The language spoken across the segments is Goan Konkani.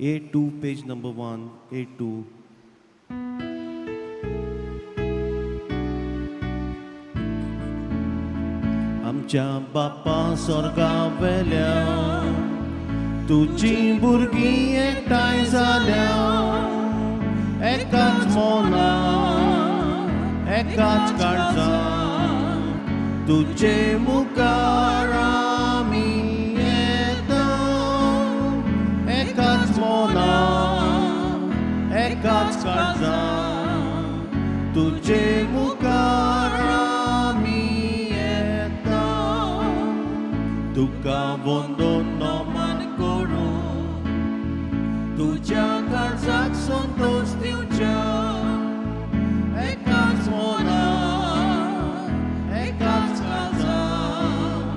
A2, page number 1, A2. आमच्या बापा स्वर्गा वेल्या, तुजी भुरगीं एकठांय जाल्या, एकाच मना, एकाच काळजान तुजे मुखार आमी येता, एकाच मना, एकाच काळजान तुजे मुखार आमी येता, तुका वंदन नमन करूं, तुज्या काळजाक संतोष दिवच्या, एकाच मना, एकाच काळजान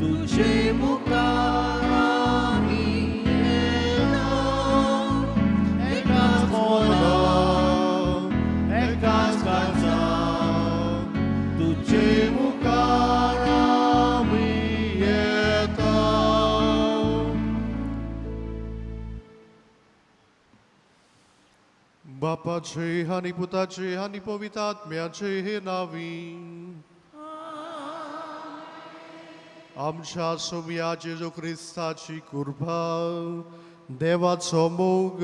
तुजे मुखार आमी येता, एकाच मना, एकाच काळजान तुजे मुखार आमी येता. बापाचे आनी पुताचे आनी पवित्र आत्म्याचे नावी. आमच्या सोम्या जेजू क्रिस्ताची कृपा, देवाचो मोग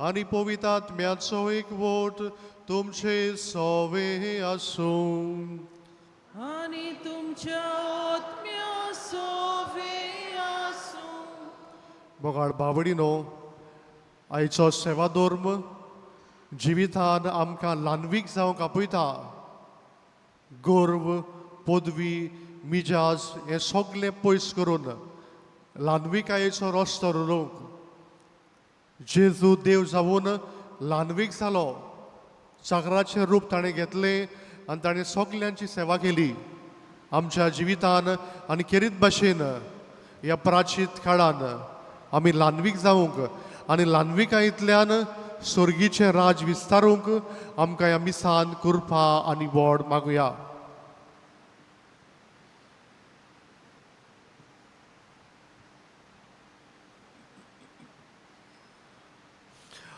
आनी पवित्र आत्म्याचो एकवट तुमचे सोवे आसूं. आनी तुमच्या आत्म्या सोवे आसूं. मोगाळ बावडीनो, आयचो सेवा धर्म जिवितान आमकां ल्हानवीक जावंक आपयता. गर्व, पदवी, मिजाज हें सगलें पयस करून ल्हानविकायेचो रस्तो रोवंक. जेजू देव जावन ल्हानवीक जालो. चाकराचें रूप ताणें घेतलें आनी ताणें सगल्यांची सेवा केली. आमच्या जिवितान आनी खेरीत भाशेन ह्या प्राचीत काळान आमी ल्हानवीक जावंक आनी ल्हानविकायेंतल्यान स्वर्गीचें राज विस्तारूंक आमकां ह्या मिसान कृपा आनी व्हड मागुया.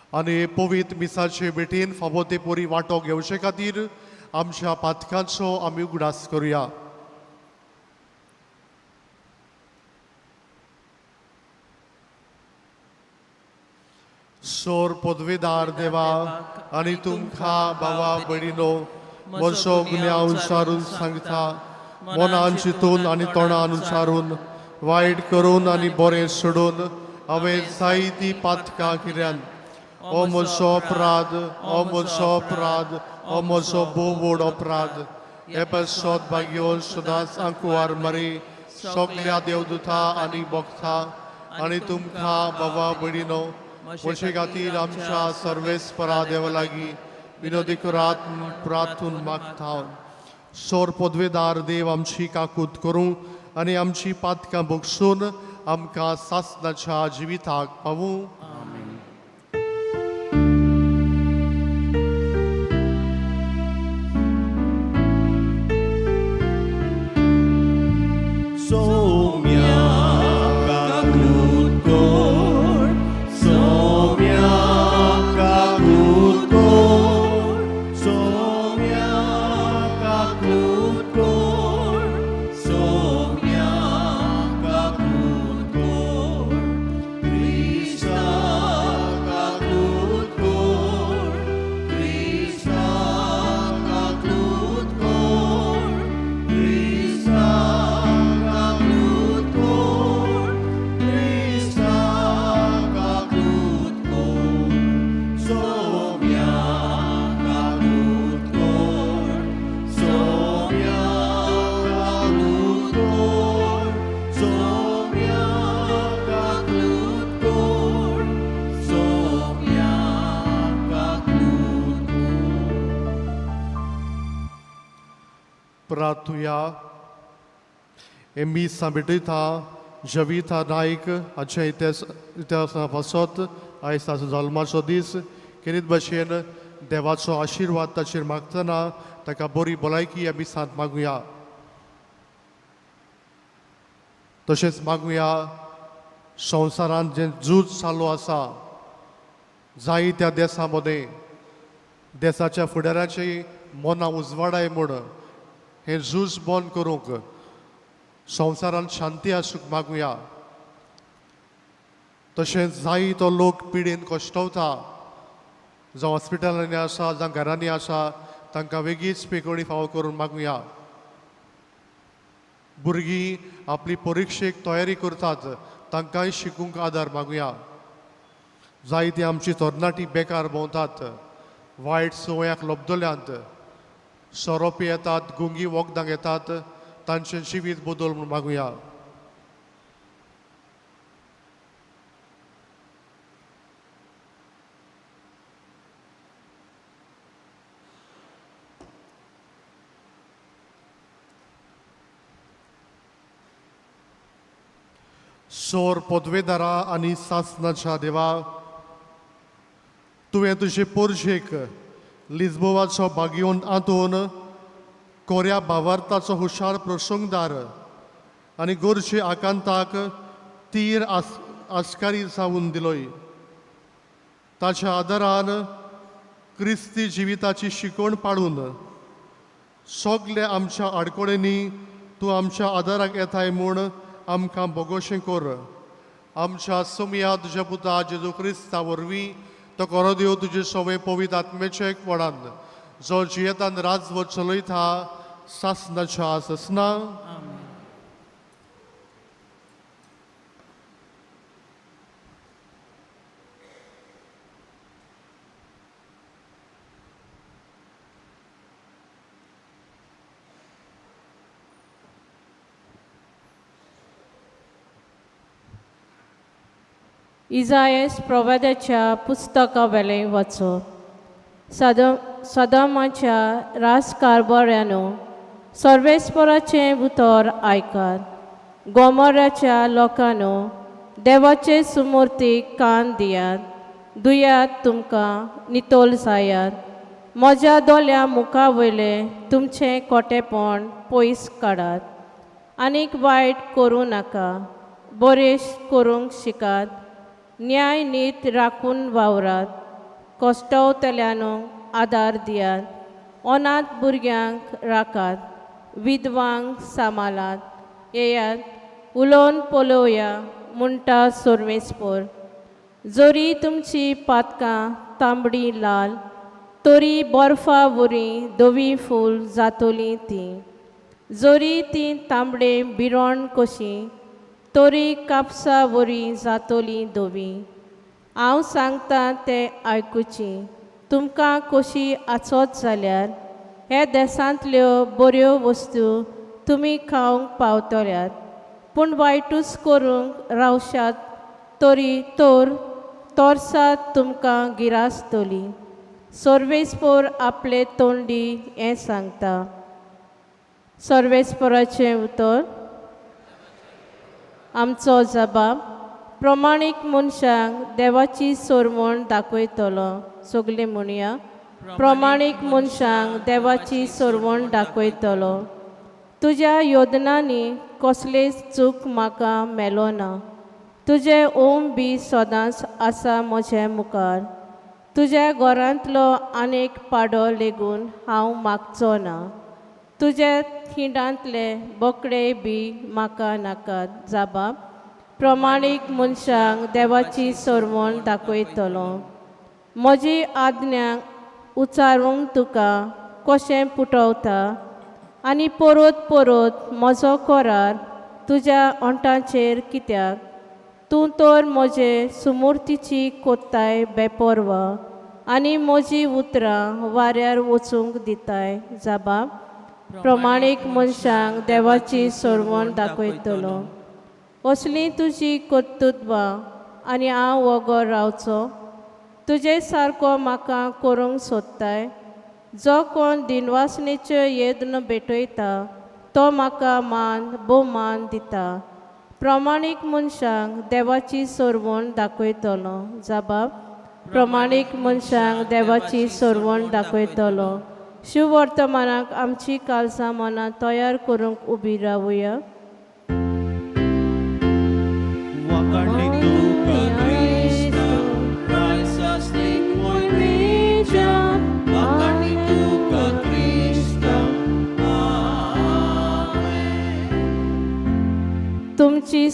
आनी पवित्र मिसाचे भेटेन फावो ते परी वांटो घेवचे खातीर आमच्या पातकांचो आमी उगडास करुया. सोर पदवेदार देवा, आनी तुमकां भावा भयणीनो म्हजो गुन्यांव उच्चारून सांगता. मनान चिंतून आनी तोंडान उच्चारून, वायट करून आनी बरें सोडून हांवें जायतीं पातकां केल्यान. ओ म्हजो अपराध, ओ म्हजो अपराध, ओ म्हजो भोव व्हड अपराध. हे पासत भाग्योन सदांच आंकुवार मरी, सगल्या देवदूता आनी भक्ता आनी तुमकां बाबा भयणीनो म्हजे खातीर आमच्या सर्वेस्परा देवा लागीं विनोदी करात प्रार्थून मागता. सोर पदवेदार देव आमची काकूत करूं आनी आमची पातकां भोगसून आमकां सासणाच्या जिविताक पावूं. सोम्या काकूत कर, सोम्या काकूत कर, सोम्या काकूत कर, सोम्या काकूत कर, क्रिस्ता काकूत कर, क्रिस्ता काकूत कर, क्रिस्ता काकूत कर, क्रिस्ता काकूत कर, सोम्या काकूत कर, सोम्या काकूत कर, सोम्या काकूत कर, सोम्या काकूत कर. प्रार्थुया. हे मीस भेटयता जविता नायक हाच्या इतिहासा पासत आयज ताचो जल्माचो दीस. खेरीत भाशेन देवाचो आशिर्वाद ताचेर मागतना ताका बरी भलायकी ह्या मिसांत मागुया. तशेंच मागुया, संवसारांत जें झूज चालू आसा जायत्या देसां मदें देसाच्या फुडाराची मनां उजवाडाय म्हूण हें झूज बंद करूंक संवसारांत शांती आसूंक मागुया. तशेंच जाय तो लोक पिडेन कश्टवता, जावं हॉस्पिटलांनी आसा, जावं घरांनी आसा, तांकां वेगीच पेकोडी फावो करून मागुया. भुरगीं आपली परिक्षेक तयारी करतात, तांकांय शिकूंक आदार मागुया. जायती आमची तरणाटी बेकार भोंवतात, वायट संवयाक लब्दल्यांत, सोरो पियेतात, गुंगी वखदां घेतात, तांचें जिवीत बदल म्हूण मागुया. सोर पदवेदारा आनी सासनाच्या देवा, तुवें तुजे पोरजेक लिज्बोवाचो भागयोन आंतोन कोऱ्या भावार्थाचो हुशार प्रसंगदार आनी गोरजे आकांताक तीर आस्कारी जावन दिलोय. ताच्या आदारान क्रिस्ती जिविताची शिकवण पाडून सगळे आमच्या आडकोळेंनी तूं आमच्या आदाराक येताय म्हूण आमकां भोगोशें कर. आमच्या सोमया तुज्या पुता जेजू क्रिस्ता वरवीं तो करो देव तुजे सवे पवित्र आत्मेचे एकवटान जो जियेतान राजवट चलयता सासनाच्या ससना. इजायस प्रवादाच्या पुस्तका वेलें वाचो. सदामाच्या राजकारभाऱ्यानो, सर्वेस्पराचें उतर आयकात. गोमोराच्या लोकांनो, देवाचे सुमूर्तीक कान दियात. दुयात तुमकां नितोल जायात. म्हज्या दोळ्या मुखा वयलें तुमचें कोटेपण पयस काडात. आनीक वायट करूं नाका, बरें करूंक शिकात. न्याय नीत राखून वावरात. कश्टवतल्यानो आदार दियात. अनाथ भुरग्यांक राखात, विधवांक सांबाळात. येयात उलोवन पळोवया म्हणटा सर्वेस्पर. जरी तुमची पातकां तांबडी लाल तरी बर्फा वरी धवी फूल जातलीं तीं. जरी तीं तांबडे बिरोण कशीं तरी कापसा वरी जातलीं धवी. हांव सांगता तें आयकुचीं. तुमकां कशी आसत जाल्यार हे देसांतल्यो बऱ्यो वस्तू तुमी खावंक पावतल्यात. पूण वायटूच करूंक रावशात तरी तर तोरसात तुमकां गिरासतली. सर्वेस्पर आपले तोंडी हें सांगता. सर्वेस्पराचें उतर. आमचो जबाब प्रमाणीक मनशांक देवाची सोरवण दाखयतलो. सगळीं म्हणया, प्रमाणीक मनशांक देवाची सोरवण दाखयतलो. तुज्या योजनांनी कसलेच चूक म्हाका मेलो ना. तुजें ओम बी सदांच आसा म्हजे मुखार. तुज्या घरांतलो आनीक पाडो लेगून हांव मागचो ना. तुज्या खिंडांतले बोकडे बी म्हाका नाकात. जाबाब प्रमाणीक मनशांक देवाची सोरवण दाखयतलो. म्हजी आज्ञांक उचारूंक तुका कशें पुटवता आनी परत परत म्हजो करार तुज्या ओंठाचेर कित्याक? तूं तर म्हजे सुमुर्तीची कोत्ताय बेपर्वा आनी म्हजी उतरां वाऱ्यार वचूंक दिताय. जाबाब प्रमाणीक मनशांक देवाची सोरवण दाखयतलो. असलीं तुजी कर्तृत्वां आनी हांव वोगो रावचो? तुजे सारको म्हाका करूंक सोदताय? जो कोण दिनवासनेच्यो यत्न भेटयता तो म्हाका मान भोवमान दिता. प्रमाणीक मनशांक देवाची सोरवण दाखयतलो. जाबाब प्रमाणीक मनशांक देवाची सोरवण दाखयतलो. शिववर्तमानाक आमची काळजां मनां तयार करूंक उबी रावया. Wakarni tu ka Krista, Raisa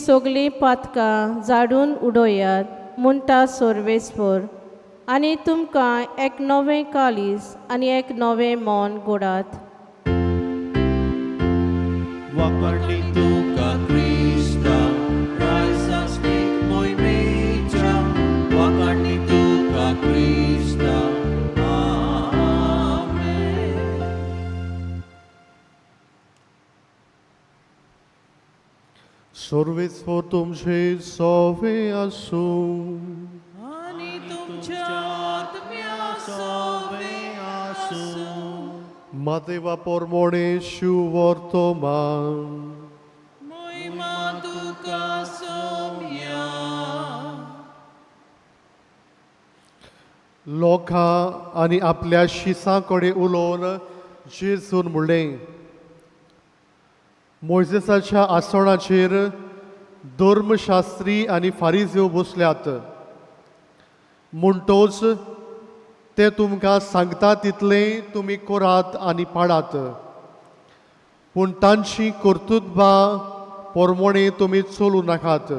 सगळीं पातकां जाडून उडयात म्हणटा सर्वेस्पर आनी तुमकां एक नवें काळीज आनी एक नवें मन गोडात. वापरली तुका क्रिस्ता रायसास्नीक मोहिमेच्या वाकडली तुका क्रिस्ता आमेन. सर्वेस्पर तुमचे सोवे आसूं. आनी तुमच्या आत्म्या सोवे आसूं. मातेवा पोरमोणे शुवर्तमान. मोहिमा तुका सोम्या. लोकां आनी आपल्या शिसां कडेन उलोवन जेजून म्हणलें, मोयजेसाच्या आसणाचेर धर्मशास्त्री आनी फारिजेव बसल्यात, म्हणटोच ते तुमकां सांगता तितलें तुमी करात आनी पाळात, पूण तांची कर्तुत्वां पोरमोणे तुमी चलूं नाकात,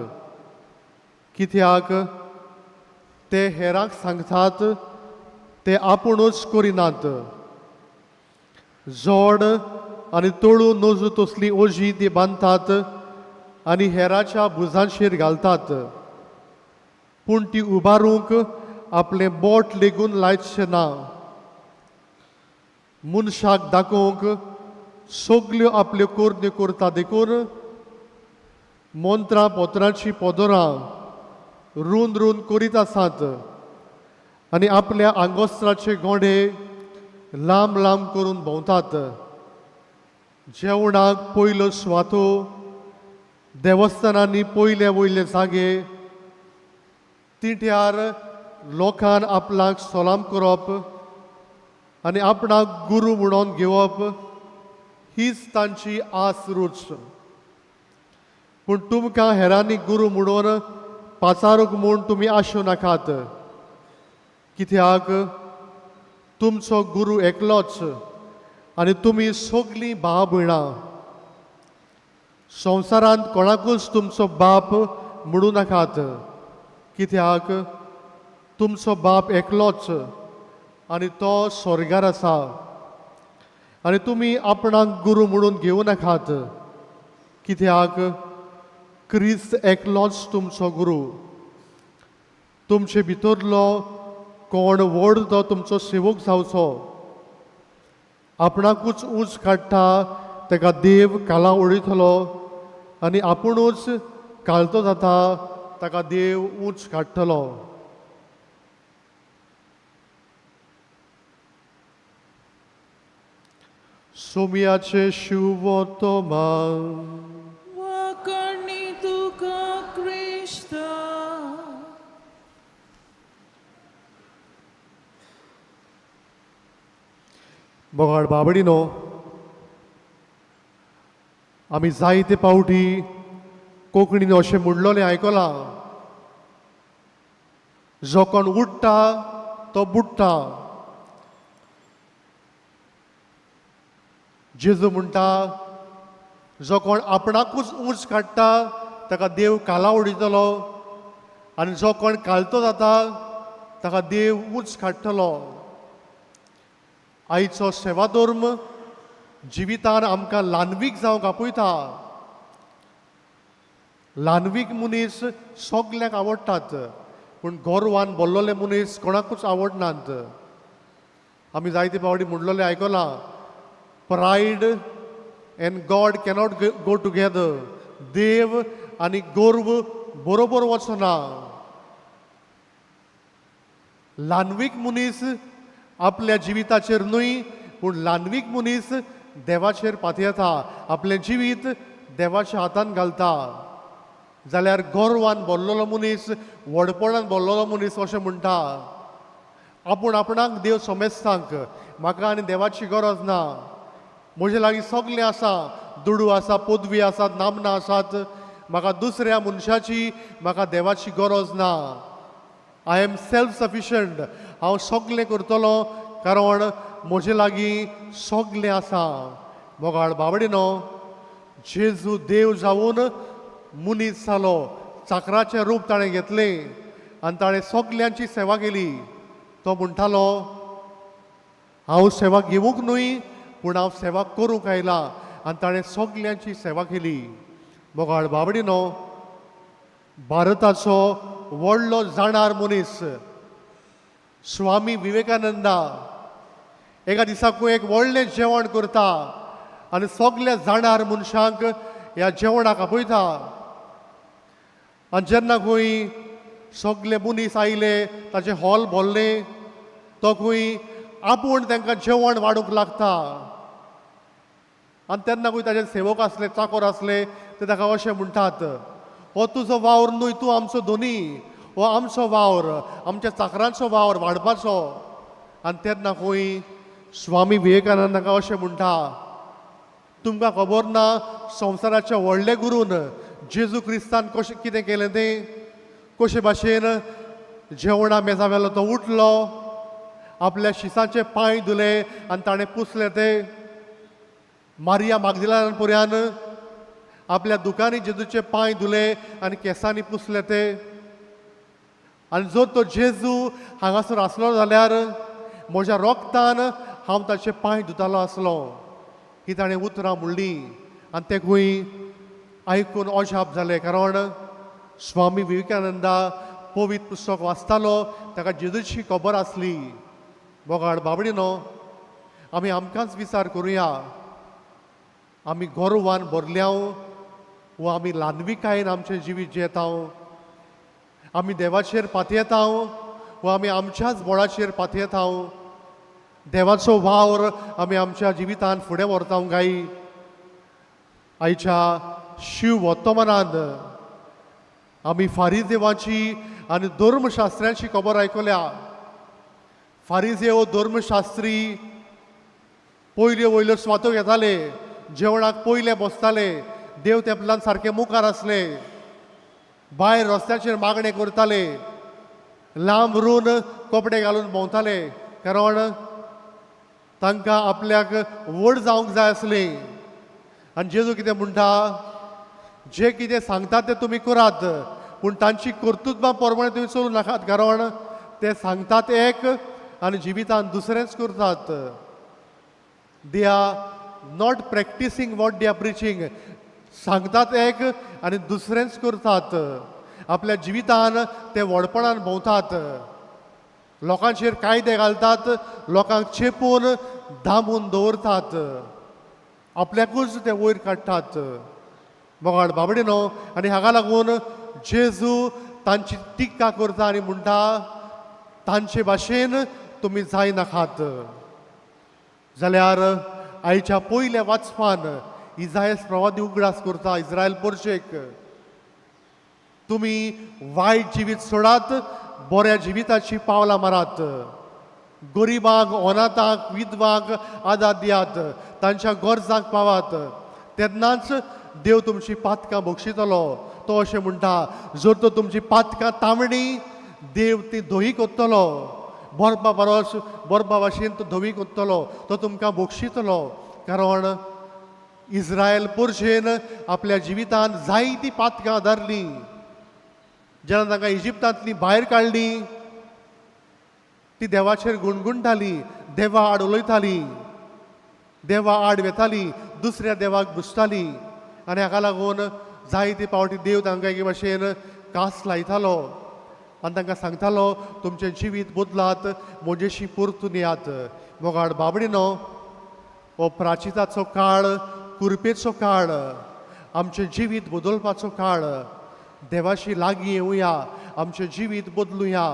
कित्याक ते हेरांक सांगतात ते आपुणूच करिनात. जोड आनी तळू नजू तसली ओजी ती बांदतात आनी हेराच्या भुजांचेर घालतात, पूण ती उबारूंक आपलें बोट लेगून लायचें ना. मनशाक दाखोवंक सगल्यो आपल्यो करण्यो करता देखून मंत्रां पोत्रांचीं पोदोरां रूंद रूंद करीत आसात आनी आपल्या आंगोस्त्राचे गोंडे लांब लांब करून भोंवतात. जेवणाक पयलो सुवातो, देवस्थानांनी पयले वयले जागे, तिठ्यार लोकान आपणाक सलाम करप आनी आपणाक गुरू म्हणून घेवप हीच तांची आस रूच. पूण तुमकां हेरांनी गुरू म्हणून पाचारूंक म्हूण तुमी आशूं नाकात, कित्याक तुमचो गुरू एकलोच आनी तुमी सगलीं भाव भयणां. संवसारांत कोणाकूच तुमचो बाप म्हणूं नाकात, कित्याक तुमचो बाप एकलोच आनी तो स्वर्गार आसा. आनी तुमी आपणाक गुरू म्हणून घेवं नाकात, कित्याक क्रिस्त एकलोच तुमचो गुरू. तुमचे भितरलो कोण व्हड तो तुमचो सेवक जावचो. आपणाकूच ऊंच काडटा ताका देव काला उडयतलो आनी आपुणूच कालतो जाता ताका देव ऊंच काडटलो. सोमियाचे शुवर्तमान. वाकणी तुका क्रिस्ता. मोगाळ बाबडीनो, आमी जायते पावटी कोंकणीन अशें म्हणलोलें आयकलां, जो कोण उडटा तो बुडटा. जेजू म्हणटा जो कोण आपणाकूच ऊंच काडटा ताका देव काला उडयतलो आनी जो कोण कालतो जाता ताका देव ऊंच काडटलो. आयचो सेवाधर्म जिवितान आमकां ल्हानवीक जावंक आपयता. ल्हानवीक मनीस सगल्यांक आवडटात, पूण गोरवान बोल्लोले मनीस कोणाकूच आवडनात. आमी जायते फावटी म्हणलोलें आयकलां, pride and God cannot go together. देव आनी गोर्व बरोबर वचना. ल्हानवीक मनीस आपल्या जिविताचेर न्हय, पूण ल्हानवीक मनीस देवाचेर पातयेता, आपलें जिवीत देवाच्या हातान घालता. जाल्यार गोरवान बोल्लोलो मनीस, व्हडपणान बोल्लोलो मनीस अशें म्हणटा, आपूण आपणाक देव समेस्तांक, म्हाका आनी देवाची गरज ना, म्हजे लागीं सगलें आसा, दुडू आसा, पदवी आसात, नामनां आसात, म्हाका दुसऱ्या मनशाची, म्हाका देवाची गरज ना. I am self sufficient, हांव सगलें करतलो कारण म्हजे लागीं सगलें आसा. मोगाळ बाबडीनो, जेजू देव जावन मनीस जालो, चाकराचें रूप ताणें घेतलें आनी ताणें सगल्यांची सेवा केली. तो म्हणटालो, हांव सेवा घेवंक न्हय पूण हांव सेवा करूंक आयला. आनी ताणें सगल्यांची सेवा केली. मोगाळ बाबडीनो, भारताचो व्हडलो जाणार मनीस स्वामी विवेकानंदा एका दिसाकूय एक व्हडलें जेवण करता आनी सगल्या जाणार मनशांक ह्या जेवणाक आपयता. आनी जेन्ना खंय सगले मनीस आयले, ताचें हॉल भरलें, तो खंय आपूण तांकां जेवण वाडूंक लागता. आनी तेन्ना खंय ताचे सेवक आसले, चाकोर आसले, ते ताका अशें म्हणटात, हो तुजो वावर न्हय, तूं आमचो धनी, हो आमचो वावर, आमच्या चाकरांचो वावर वाडपाचो. आनी तेन्ना खंय स्वामी विवेकानंद ताका अशें म्हणटा, तुमकां खबर ना संवसाराच्या व्हडले गुरून जेजू क्रिस्तान कशें कितें केलें तें, कशे भाशेन जेवणा मेजा वेलो तो उठलो, आपल्या शिसाचे पांय धुले आनी ताणें पुसले ते. मारिया मागदिलान पुऱ्यान आपल्या दुकांनी जेजूचे पांय धुले आनी केंसांनी पुसले ते. आनी जर तो जेजू हांगासर आसलो जाल्यार म्हज्या रोगतान हांव ताचे पांय धुतालो आसलो. ही ताणें उतरां म्हणलीं आनी ते खंय आयकून अजाप जालें, कारण स्वामी विवेकानंदा पवित्र पुस्तक वाचतालो, ताका जेजूची खबर आसली. मोगाळ बाबडीनो, आमी आमकांच विचार करुया, आमी गोरवान भरल्याव वो आमी ल्हानविकायेन आमचें जिवीत जियेता, आमी देवाचेर पातयेता वो आमी आमच्याच बोळाचेर पातयेता. देवाचो वावर आमी आमच्या जिवितान फुडें व्हरता गाय. आयच्या शिव वर्तमानान आमी फारीदेवाची आनी धर्मशास्त्र्यांची खबर आयकल्या. फारीदेव धर्मशास्त्री पयल्यो वयल्यो स्वातो घेताले, जेवणाक पयले बसताले, देव तेंपलान सारके मुखार आसले, भायर रस्त्याचेर मागणें करताले, लांब रून कपडे घालून भोंवताले, कारण तांकां आपल्याक व्हड जावंक जाय आसलें. आनी जेजू कितें म्हणटा, जे कितें सांगतात तें तुमी करात, पूण तांची कर्तृत्वां प्रमाणे तुमी चलूं नाकात, कारण ते सांगतात एक आनी जिवितान दुसरेंच करतात. They are not practising what they are preaching. सांगतात एक आनी दुसरेंच करतात. आपल्या जिवितान ते व्हडपणान भोंवतात, लोकांचेर कायदे घालतात, लोकांक चेपून दामून दवरतात, आपल्याकूच ते वयर काडटात. मोगाळ बाबडीनो, आनी हाका लागून जेजू तांची टिका करता आनी म्हणटा, तांचे भाशेन तुमी जायनाकात. जाल्यार आयच्या पयल्या वाचपान इजायस प्रवादी उगडास करता इस्रायल पोरशेक, तुमी वायट जिवीत सोडात, बऱ्या जिविताची पावलां मारात, गरिबांक, अनाथांक, विधवांक आदार दियात, तांच्या गरजांक पावात, तेन्नाच देव तुमची पातकां बक्षितलो. तो अशें म्हणटा, जर तो तुमची पातकां तांबडी, देव ती धवी करतलो, बर्फा बरोस बर्फा भाशेन तो धवी करतलो, तो तुमकां बक्षितलो. कारण इस्रायल पुरशेन आपल्या जिवितान जायतीं पातकां आदारलीं. जेन्ना तांकां इजिप्तांतली भायर काडली, ती देवाचेर गुणगुणटाली, देवा आड उलयताली, देवा आड वेताली, दुसऱ्या देवाक बुजताली. आनी हाका लागून जायते पावटी देव तांकां एके भाशेन कास लायतालो आनी तांकां सांगतालो, तुमचें जिवीत बदलात, म्हजेशी परतून येयात. मोगाळ बाबडीनो, हो प्राचिताचो काळ, कुरपेचो काळ, आमचें जिवीत बदलपाचो काळ. देवाशी लागीं येवया, आमचें जिवीत बदलुया,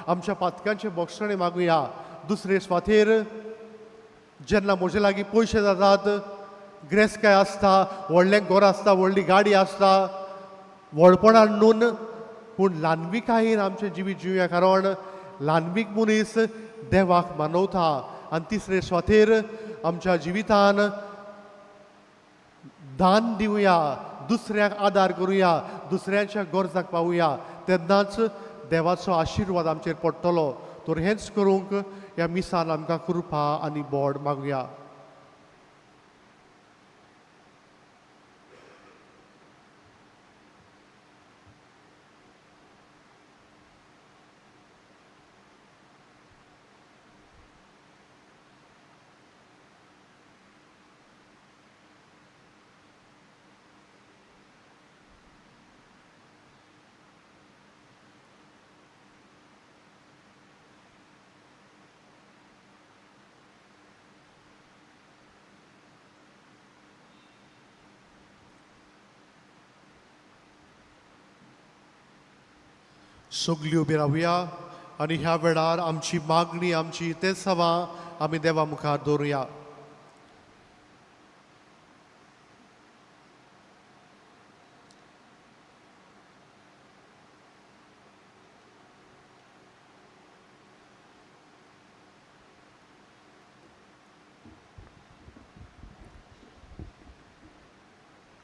आमच्या पातकांचे बोगसणे मागुया. दुसरे स्वातेर जेन्ना म्हजे लागीं पयशे जातात, ग्रेसकाय आसता, व्हडलें घर आसता, व्हडली गाडी आसता, व्हडपणान न्हून पूण ल्हानविकायेन आमचें जिवीत जिवया, कारण ल्हानवीक मनीस देवाक मानवता. आनी तिसरे स्वातेर आमच्या जिवितान दान दिवया, दुसऱ्यांक आदार करुया, दुसऱ्यांच्या गरजाक पावुया, तेन्नाच देवाचो आशिर्वाद आमचेर पडटलो. तर हेंच करूंक ह्या मिसान आमकां कृपा आनी बोड मागुया. सगळीं उबी रावया आनी ह्या वेळार आमची मागणी, आमची तेसावां आमी देवा मुखार दवरुया.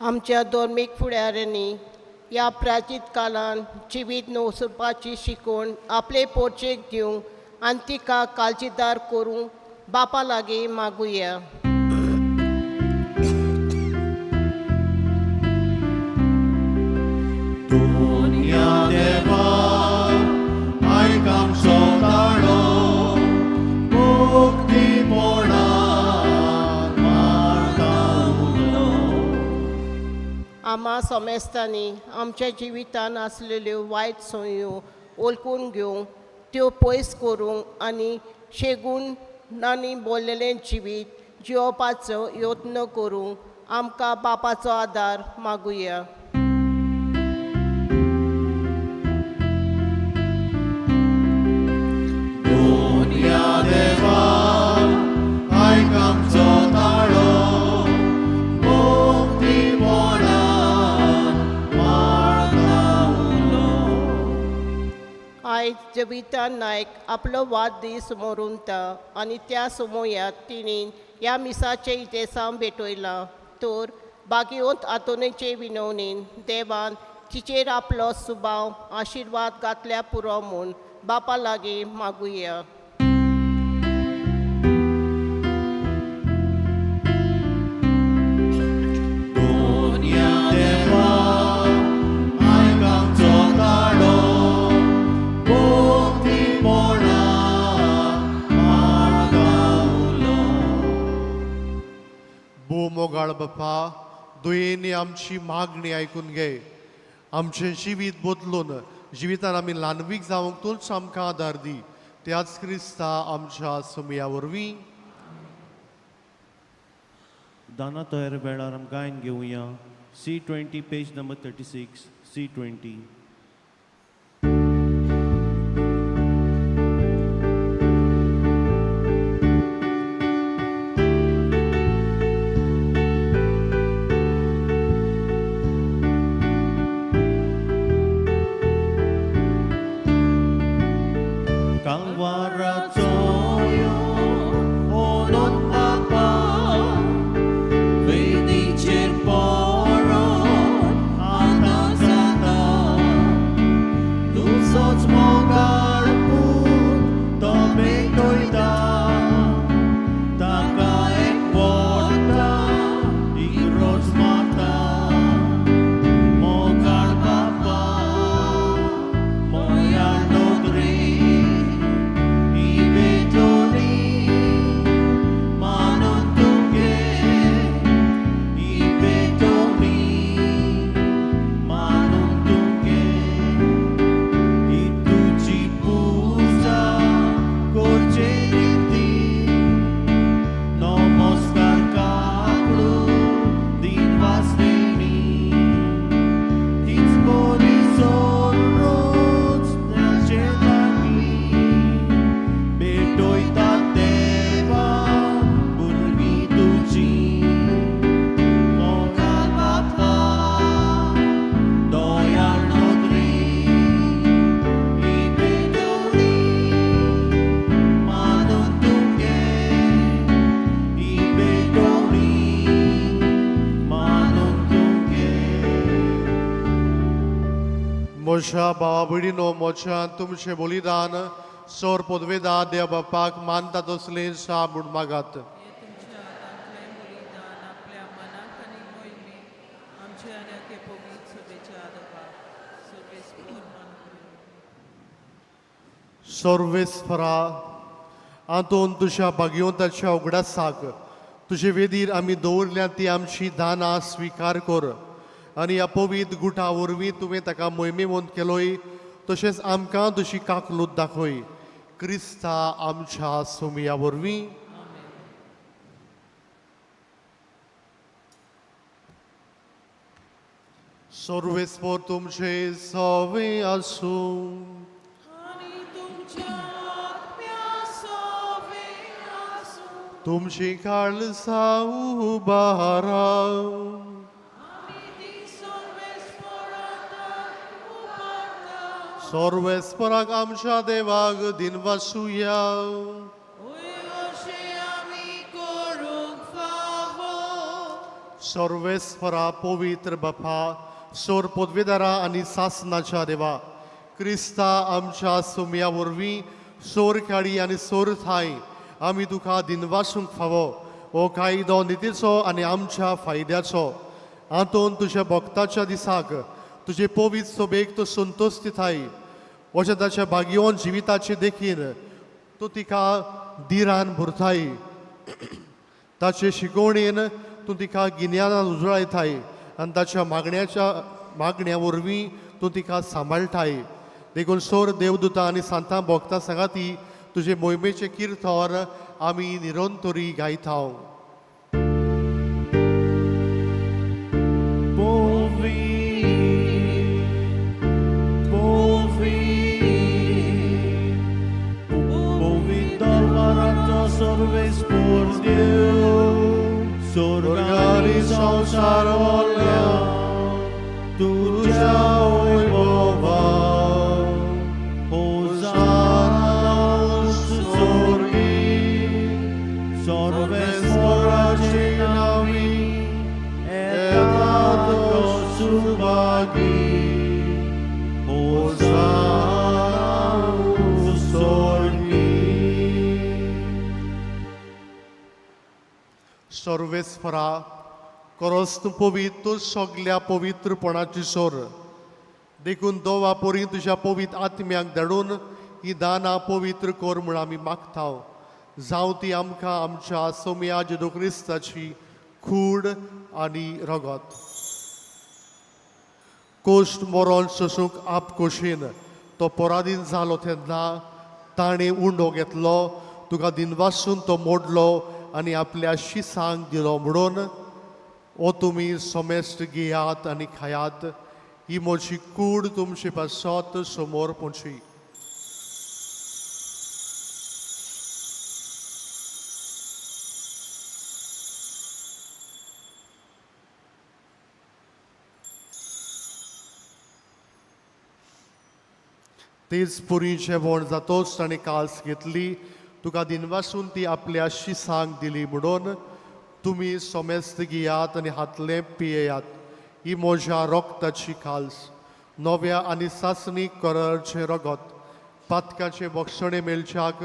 आमच्या धर्मीक फुडाऱ्यांनी ह्या प्राचीन काळान जिवीत नवसुपाची शिकवण आपले पोर्चेक दिवंक आनी तिका काळजीदार करूंक बापा लागीं मागुया. दुनिया देवा आयक आमचो ताळो मुक्तीपणान मारता उलो. आमा समेस्तांनी आमच्या जिवितान आसलेल्यो वायट संवयो वळखून घेवंक, त्यो पयस करूंक आनी शेगुणांनी बोल्लेलें जिवीत जियोवपाचो यत्न करूंक आमकां बापाचो आदार मागुया. दुनिया देवा आयक आमचो ताळो मुक्तीपणान मारता उलो. आयज जविता नायक आपलो वाडदीस मोरुंता आनी त्या सुमोयात तिणें ह्या मिसाचें इतिहासांव भेटयलां तर बागिवंत आंतोनीचे विनवणीन देवान तिचेर आपलो सुबाव आशिर्वाद घातल्या पुरो म्हूण बापा लागीं मागुया. दुनिया देवा आयक आमचो ताळो मुक्तीपणान मारता उलो. भो मोगाळ बापा, दुयेंनी आमची मागणी आयकून घे. आमचें जिवीत बदलून जिवितान आमी ल्हानवीक जावंक तूंच आमकां आदार दी. त्याच क्रिस्ता आमच्या सुमया वरवीं. दाना तयार वेळार आम गायन घेवया. C20 page number 36 C20. कालवाराचो यो ओनोन बापा वेदीचेर पडोन आतां जाता तुजोच मोगाळ पूत तो भेटयता ताका एकवटा इग्रोज मारता. मोगाळ बापा मोया नोदरी ही भेटोणी मानून तुगे ही भेटोणी मानून तुगे ही तुजी पुजा करचे रिती नमस्कार काकडू दिनवासनेणी तीच बरी रोज ताचे लागली भेटयता देवा भुरगीं तुजी. मोगाळ बापा दयाळ नदरी ही भेटवणी मानून तुगे ही भेटवणी मानून तुगे. म्हज्या भावा भयणीनो, म्हज्या तुमचें बलिदान सोर पदवेदा देव बापाक मानता तसलें सा म्हूण मागात. हे तुमच्या हातांतलें बलिदान आपल्या मनाक आनी मोहिमेक आमच्या आनी आखे पवित्र सभेच्या आदोबाक सर्वेस्पर मानून. सर्वेस्परा, आंतोन तुज्या भाग्यवंताच्या उगडासाक तुजे वेदीर आमी दवरल्या ती आमची दानां स्विकार कर आनी ह्या पवित्र गुटा वरवीं तुवें ताका मोहिमेवंत केलोय, तशेंच आमकां तुजी काकलूत दाखय. क्रिस्ता आमच्या सुमया वरवीं. सर्वेस्पर तुमचे सवे आसूं. आनी तुमच्या आत्म्या सोवे आसूं. तुमची काळजां उबारा. आमी ती सर्वेस्पराक उबारता. सर्वेस्पराक आमच्या देवाक दिनवासुया. ओय अशें आमी करूंक फावो. सर्वेस्परा पवित्र बापा, सोर पदवेदारा आनी सासनाच्या देवा, क्रिस्ता आमच्या सुमया वरवीं सोर काडी आनी सोर थाय आमी तुका दिनवासूंक फावो. हो कायदो नितीचो आनी आमच्या फायद्याचो. आंतोन तुज्या भक्ताच्या दिसाक तुजे पवित्र सोबेक तूं संतोश दिताय. अशें ताच्या भाग्यवन जिविताचे देखीन तूं तिका दिरान भरताय. ताचे शिकवणेन तूं तिका गिन्यानान उजळायताय आनी ताच्या मागण्या वरवीं तूं तिका सांबाळटाय. देखून सोर देवदूता आनी सांतां भोगता सांगाती तुजे मोहिमेचें किर्तन आमी निरंतरी गायता. सर्वेस्पर देव, सोर्गानी संवसार वरल्या तुज्या वैभवान. होजाना सोर्गी, सर्वेस्पराचे नांवी येता तो सुभागी. होजाना सोर्गी. सर्वेस्परा करस तूं पवित्र सगल्या पवित्रपणाची सोर. देखून दोवा पोरी तुज्या पवित्र आत्म्याक धाडून ही दानां पवित्र कर म्हूण आमी मागता. जावं ती आमकां आमच्या सोमया जेजू क्रिस्ताची कूड आनी रगत. कोश्ट मरोन सोसूंक आपकोशीन तो पराधीन जालो तेन्ना ताणें उंडो घेतलो, तुका दिनवासून तो मोडलो आनी आपल्या शिसांक दिलो म्हणून, ओ तुमी समेस्त घेयात आनी खायात, ही म्हजी कूड तुमचे पासत समोर पोची. तेच पुरी जेवण जातोच ताणें काल्स घेतली, तुका दिनवासून ती आपल्या शिसांक दिली म्हणून, तुमी समेस्त घेयात आनी हातलें पियेयात, ही म्हज्या रोगताची काल्स, नव्या आनी सासणी करारचें रगत, पातकाचे बक्षणे मेळच्याक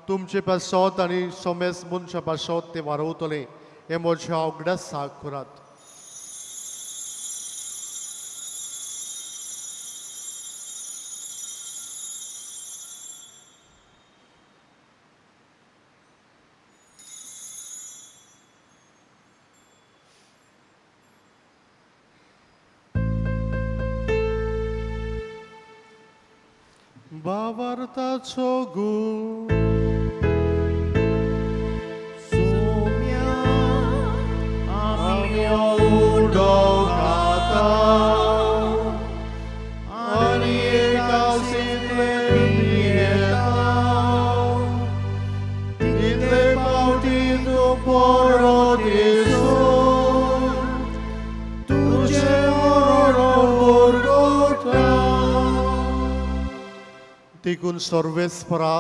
तुमचे पासत आनी समेस्त मनशा पासत तें वारवतलें. हें म्हज्या उगडासाक करात. भावार्थाचो गूण. सोम्या आमी उडो खाता आनी एकासींतले पियेता, तितले फावटी तूं परत येसून तुजें मरण परगटा. देखून सर्वेस्परा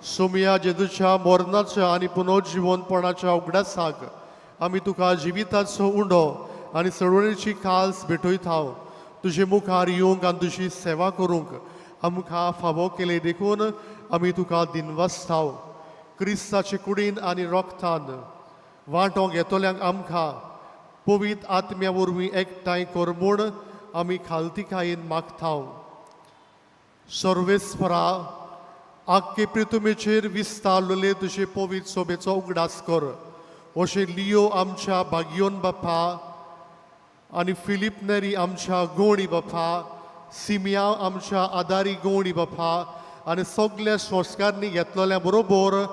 सोमया जेजूच्या मरणाच्या आनी पुनर्जिवनपणाच्या उगडासाक आमी तुका जिविताचो उंडो आनी चळवळीची काल्स भेटयता. तुजे मुखार येवंक आनी तुजी सेवा करूंक आमकां फावो केले देखून आमी तुका दिनवासता. क्रिस्ताचे कुडीन आनी रोगतान वांटोंक येतल्यांक आमकां पवित्र आत्म्या वरवीं एकठांय कर म्हूण आमी खालतिकायेन मागता. सर्वेस्परा आख्खे प्रितुमेचेर विस्तारलेले तुजे पवित्र सोबेचो उगडास कर. अशें लियो आमच्या भाग्योन बापा आनी फिलीप नेरी आमच्या गोणी बापा, सिमिया आमच्या आदारी गोणी बापा आनी सगल्या संस्कारनी घेतलेल्या बरोबर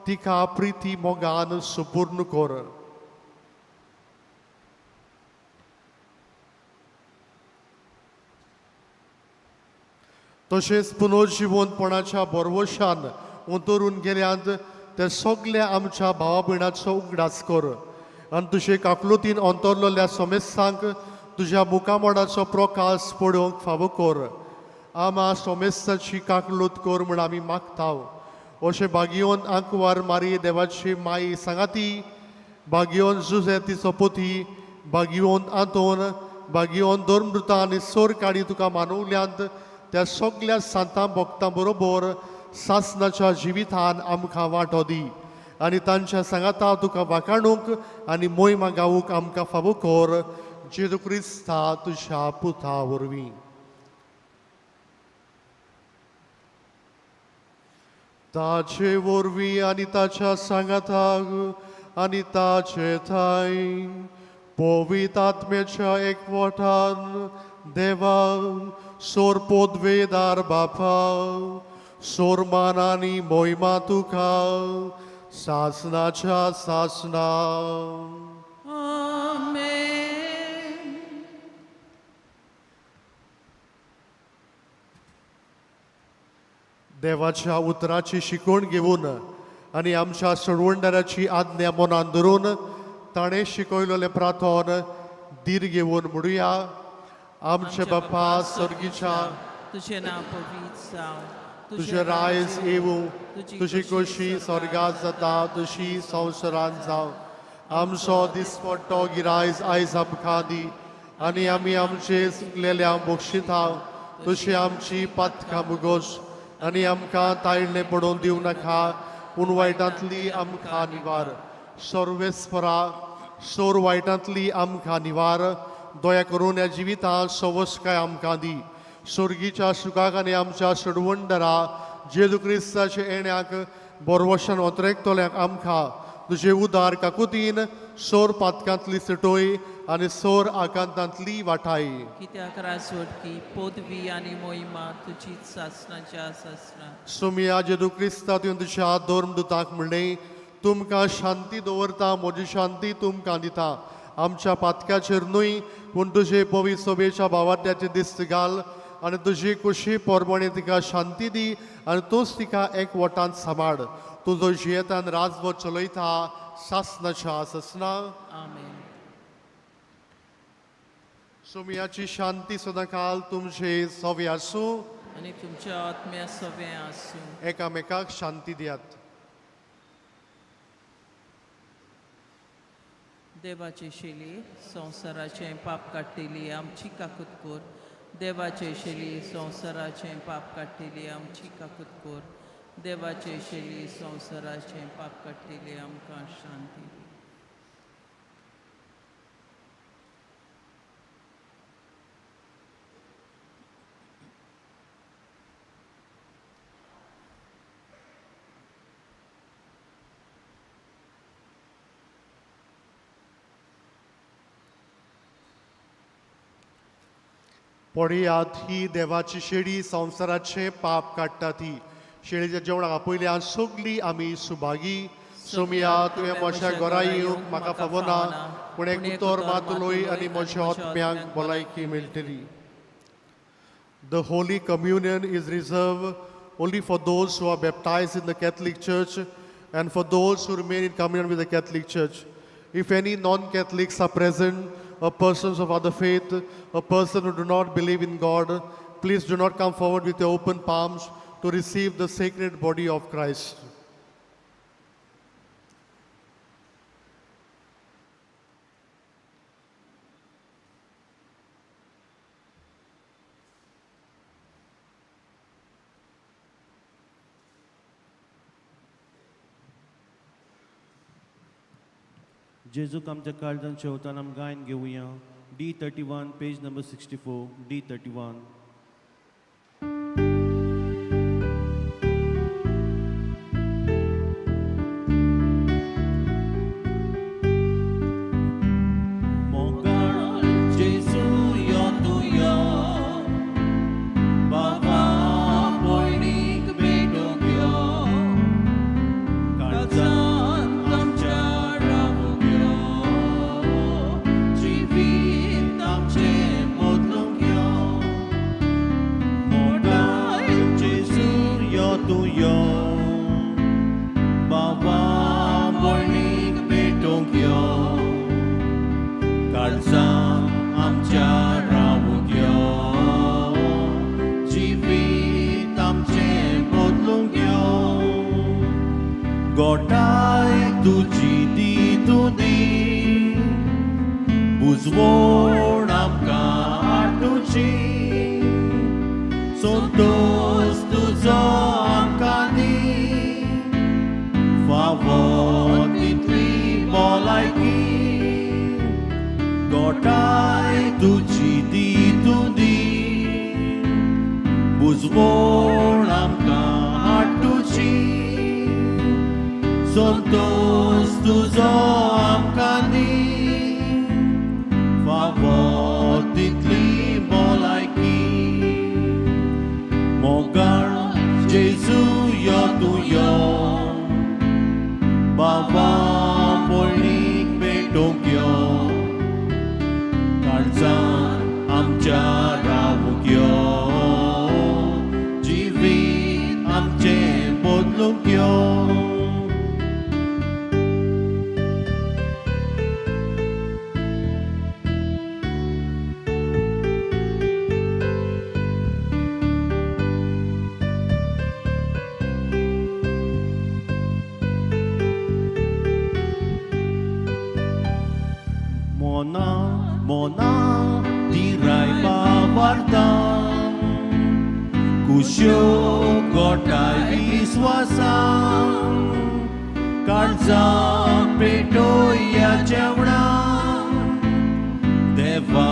तिका प्रिती मोगान सुपूर्ण कर. तशेंच पुनर्जिवंतपणाच्या बोरवशान उतरून गेल्यांत ते सगल्या आमच्या भावा भयणाचो उगडास कर आनी तुजे काकलुतीन अंतरलेल्या सोमेस्तांक तुज्या मुखामोडाचो प्रकाश पळोवंक फावो कर. आमा सोमेस्ताची काकलूत कर म्हूण आमी मागता. अशें भाग्योन आंकवार मारी देवाची माई सांगाती, भाग्योन जुझे तिचो पोती, भाग्योन आंतोन, भाग्योन धर्मदुतां आनी सोर काडी तुका मानवल्यांत त्या सगल्या सांतां भक्तां बरोबर सासनाच्या जिवितान आमकां वांटो दी आनी तांच्या सांगाता तुका वाखाणूंक आनी मोहिमा गावूंक आमकां फावो कर. जेजू क्रिस्ता तुज्या पुता वरवीं. ताचे वरवीं आनी ताच्या सांगाताक आनी ताचे थांय पवित्र आत्म्याच्या एकवटान देवा सोर पोदवेदार बापा सोरमान आनी मोहिमा तुका सासनाच्या सासना. आमेन. देवाच्या उतराची शिकवण घेवन आनी आमच्या सोडवणदाराची आज्ञा मनान धरून ताणें शिकयलेलें प्रार्थन धीर घेवन म्हणुया. आमचे बापा सर्गीच्या, तुजें नांव पवित्र जावं, तुजें रायज येवूं, तुजी खोशी स्वर्गात जाता तशी संवसारांत जावं. आमचो दिसपट्टो गिरायज आयज आमकां दी आनी आमी आमचे चुकलेल्या बक्षिता तशी आमची पातकां मुगोस आनी आमकां ताळणें पडोवन दिवं नाका पूण वायटांतली आमकां निवार. सर्वेस्परा सोर वायटांतली आमकां निवार. दया करून ह्या जिवितांत सवसकाय आमकां दी. सोर्गीच्या सुखाक आनी आमच्या सोडवणदारा जेजू क्रिस्ताच्या येण्याक बोरवशान ओतरेकतल्यांक आमकां तुजे उदार काकुतीन सोर पातकांतली सुटोय आनी सोर आकांतांतली वाठाय. कित्याक राजवटकी पदवी आनी मोहिमा तुजीच सासनाच्या सासना. सोमिया जेजू क्रिस्ता तुवें तुज्या धर्मदुताक म्हणलें, तुमकां शांती दवरता, म्हजी शांती तुमकां दिता. आमच्या पातकाचेर न्हय पूण तुजे पवित्र सभेच्या भावात्याचे दिस्त घाल आनी तुजी कुशी परमणी तिका शांती दी आनी तूंच तिका एक वटान सांबाळ. तुजो जियेतान राजवट चलयता सासनाच्या सासना. आमेन. सोमियाची शांती सदांकाल तुमचे सवे आसूं आनी तुमच्या आत्म्या सवें आसूं. एकामेकाक शांती दियात. देवाचे शेली संवसाराचें पाप काडटेली आमची काकूत कर. देवाचे शेली संवसाराचें पाप काडटेली आमची काकूत कर. देवाचे शेली संवसाराचें पाप काडटेली आमकां शांती दी. पळयात ही देवाची शेळी संवसाराचें पाप काडटा ती. शेळीच्या जेवणाक आपयल्या सगळीं आमी सुभागी. सोमिया तुवें म्हज्या घरा येवंक म्हाका फावना पूण एक उतर मात उलय आनी म्हज्या आत्म्यांक भलायकी मेळटली. The Holy Communion is reserved only for those who are baptized in the Catholic Church and for those who remain in communion with the Catholic Church. If any non-Catholics are present, or persons of other faith, or person who do not believe in God, please do not come forward with your open palms to receive the sacred body of Christ. जेजूक आमच्या काळजान शेवतान आम गायन घेवया. D31 page number 64, D31. मोगाळ जेजू यो तूं यो, बाबा भयणीक भेटूंक यो, काळजांत आमच्या रावूंक यो, जिवीत आमचें बदलूंक यो. गोठाय तुजी दी तूं दी बुजवण आमकां हाडुची संतोश तुजो आमकां दी फावो तितली भलायकी गोठाय तुजी दी तूं दी बुजवण आमकां हाडुची संतोश तुजो आमकां दी फावो तितली भलायकी मोगाळ जेजू यो तूं यो बाबा भयणीक भेटूंक यो काळजान आमच्या रावूंक यो जिवीत आमचें बदलूंक यो. मोना मोना तिराय बाबार्तान कुश्यो गोठाय विस्वासान काळजां पेटोया जेवणान देवा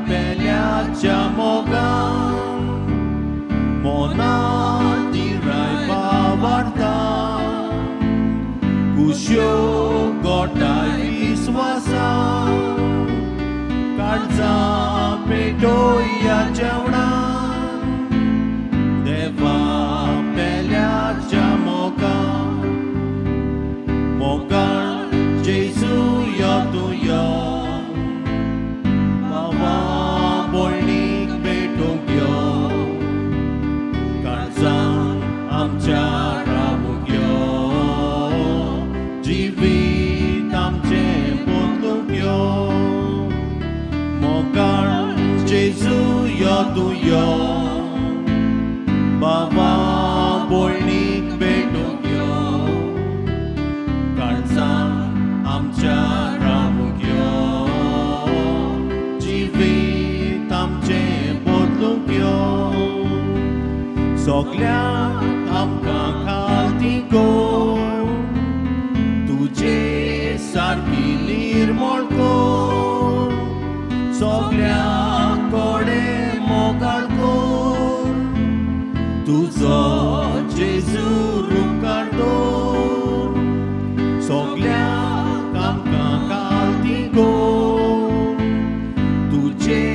पेल्याच्या मोगान मोना तिराय बाबार्तान कुश्यो गोठाय विस्वासान काळजां पेटोया जेवणान देवा पेल्याच्या मोगान मोगान जेजू यो तूं यो बाबा भयणीक भेटूंक यो काळजान आमच्या रावूंक यो जिवीत आमचें बदलूंक यो मोगाळ जेजू यो तूं यो बाबा भयणीक भेटूंक यो काळजान आमच्या रावूंक यो जिवीत आमचें बदलूंक यो सगल्यांक आमकां खालती कर तुजे सारकी निर्मळ कर सगल्यां कडेन मोगाळ कर तुजो जेजू रुपकार दवर सगल्यांक आमकां खालती कर तुजे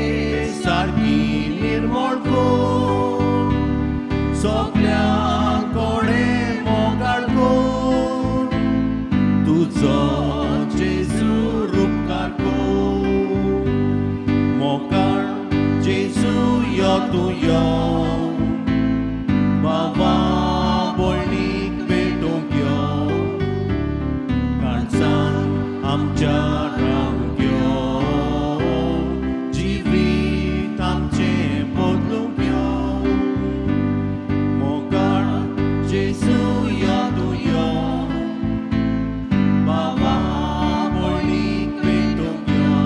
सारकी निर्मळ कर सगल्यां कडेन मोगाळ कर तुजो जेजू रुपकार कर मोगाळ जेजू यो तूं यो बाबा भयणीक भेटूंक यो काळजान आमच्या रावूंक यो जिवीत आमचें बदलूंक यो मोगाळ जेजू यो तूं यो बाबा भयणीक भेटूंक यो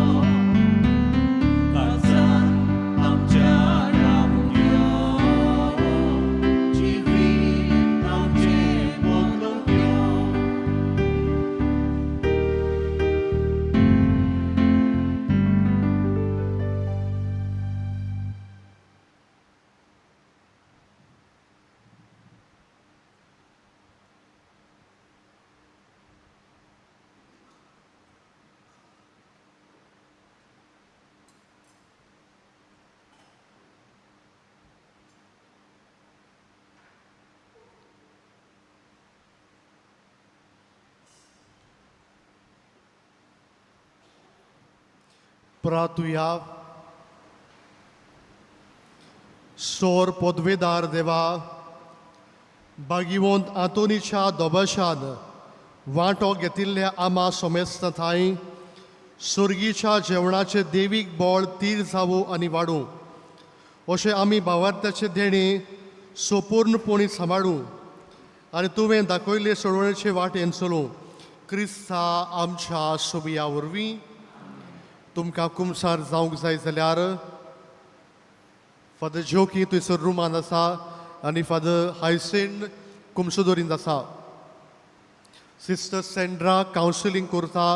काळजान आमच्या रावूंक यो जिवीत आमचें बदलूंक यो. प्रातुया. सोर पदवेदार देवा, भागिवंत आंतोनीच्या दोबशान वांटो घेतिल्ल्या आमा सोमेस्त थांय सुर्गीच्या जेवणाचे देवीक बळ तीर जावूं आनी वाडूं अशें आमी भावार्थाचे देणें सोपूर्णपणी सांबाळूं. आनी तुवें दाखयल्ले सोडवणेचे वाटेन चलूं क्रिस्ता आमच्या सोबिया वरवीं. तुमकां कुमसार जावंक जाय जाल्यार फादर जोकी थंयसर रुमान आसा आनी फादर हायसेन कुमसोदोरींत आसा. सिस्टर सेंड्रा कावन्सिलींग करता.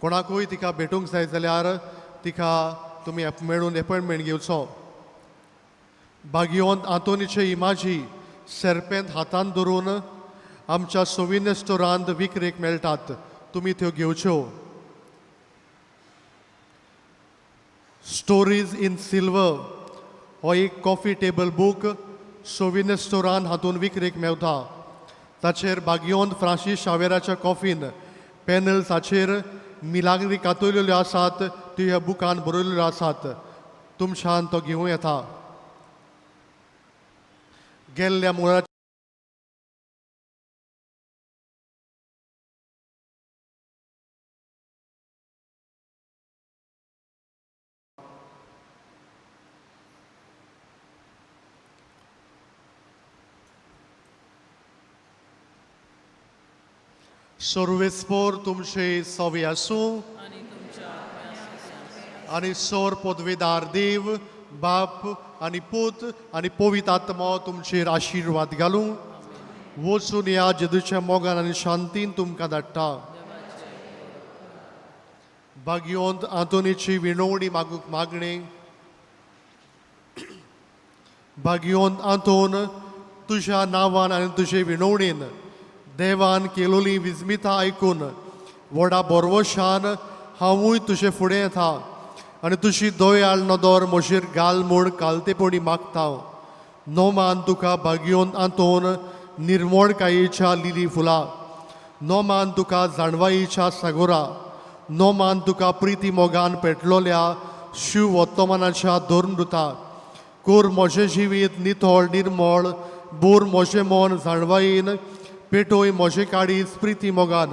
कोणाकूय तिका भेटूंक जाय जाल्यार तिका तुमी मेळून एपॉयंटमेंट घेवचो. बागियोंत आंतोनीचे इमाजी सेर्पेंत हातान धरून आमच्या सोविन्य स्टोरांत विक्रेक मेळटात, तुमी त्यो घेवच्यो. स्टोरीज इन सिल्वर हो एक कॉफी टेबल बूक सोविन्य स्टोरान हातून विक्रेक मेवता. ताचेर बागियोन फ्रांसीस शावेराच्या कॉफीन पॅनल्साचेर मिलाग्री कातयलेल्यो आसात, त्यो ह्या बुकान बरयलेल्यो आसात. तुमच्यान तो घेवं येता. गेल्ल्या मुळा सर्वेस्पोर तुमचे सवे आसूं आनी तुमच्या आत्म्या आनी सोर पदवेदार देव बाप आनी पूत आनी पवित्र आत्मो तुमचेर आशिर्वाद घालूं. वचून ह्या जेजूच्या मोगान आनी शांतीन तुमकां धाडटा. बागियोंत आंतोनीची विणवणी मागूंक मागणें. बागियोंत आंतोन तुज्या नांवान आनी तुजे विणवणीन देवान केलोली विस्मिता आयकून व्हडा बोरवशान हांवूय तुजे फुडें येता आनी तुजी दयाळ नदर म्हजेर घाल म्हूण कालतेपणी मागता. नोमान तुका बागियोन आंतोन निर्मोणकायेच्या लिली फुलां, नोमान तुका जाणवायेच्या सागोरा, नोमान तुका प्रिती मोगान पेटलोल्या शिव वर्तमानाच्या धर्मदुता. कोर म्हजें जिवीत नितळ निर्मळ, बोर म्हजें मन जाणवायेन, पेटोय म्हजें काळीज प्रिती मोगान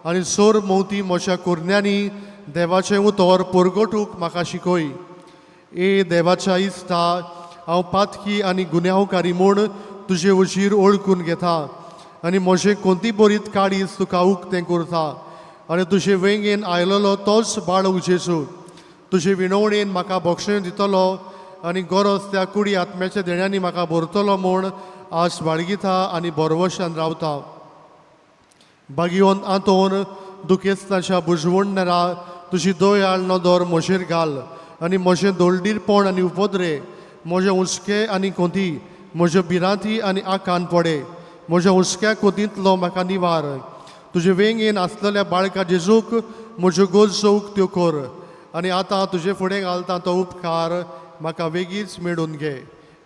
आनी सोर मोवती म्हज्या कुरण्यांनी देवाचें उतर परगटूंक म्हाका शिकय. ए देवाच्या इश्टा, हांव पातकी आनी गुन्यांवकारी म्हूण तुजे वजीर ओळखून घेता आनी म्हजें कोंती बरीत काळीज तुका उक्तें करता आनी तुजे वेंगेन आयलेलो तोच बाळक जेजू तुजे विणवणेन म्हाका बक्षणें दितलो आनी गरज त्या कुडी आत्म्याच्या देण्यांनी म्हाका भरतलो म्हूण आस बाळगिता आनी बरवशान रावता. बागियोन आंतोन दुखेस्ताच्या बुजवणरा तुजी दयाळ नदर म्हजेर घाल आनी म्हजें दोलडीरपण आनी उपद्रे, म्हजे हुस्के आनी कोंती, म्हज्यो भिरांती आनी आकान पडे, म्हज्या हुस्क्या कोतींतलो म्हाका निवार. तुजे वेंगेन आसलेल्या बाळका जेजूक म्हज्यो गरजो उक्त्यो कर आनी आतां तुजे फुडें घालता तो उपकार म्हाका वेगींच मेळून घे.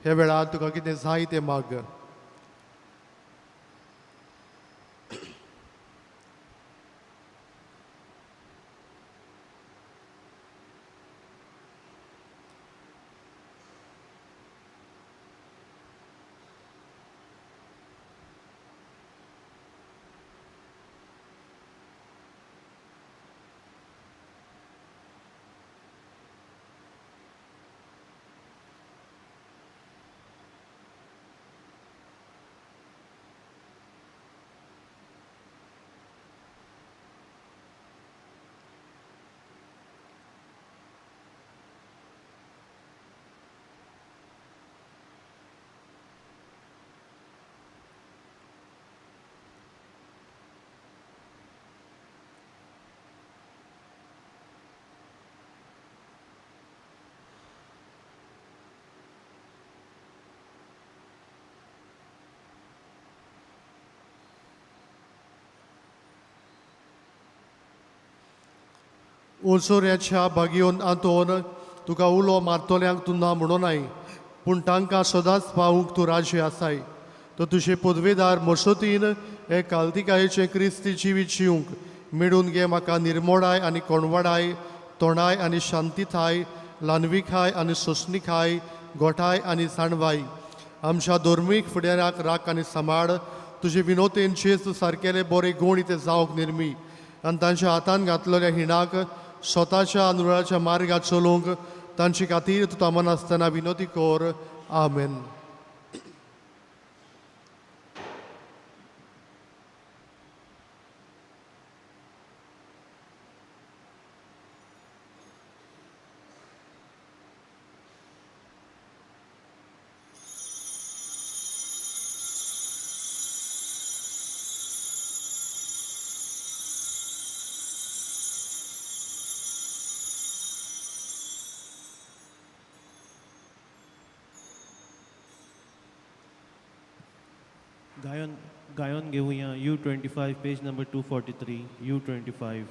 ह्या वेळार तुका कितें जाय तें माग. ओसोऱ्याच्या बागियोन आंतोन तुका उलो मारतल्यांक तूं ना म्हणोनाय, पूण तांकां सदांच पावूंक तूं राजी आसाय. तो तुजे पदवेदार मसोतीन हे कालतिकायेचें क्रिस्ती जिवीत जिवंक मेळून घे. म्हाका निर्मोडाय आनी कोणवाडाय, तोंडाय आनी शांतीथाय, ल्हानविखाय आनी सोंसणीखाय, गोठाय आनी जाणवाय. आमच्या धर्मीक फुडाऱ्याक राख आनी सांबाळ. तुजे विनोतेन जेजू सारकेले बरे गूण इथे जावंक निर्मी आनी तांच्या हातान घातलेल्या हिणाक स्वताच्या अनुराच्या मार्गार चलूंक तांचे खातीर तूं थांबनासतना विनोती कर. आमेन. गायन गायन घेवया U 25 page number 243 U 25.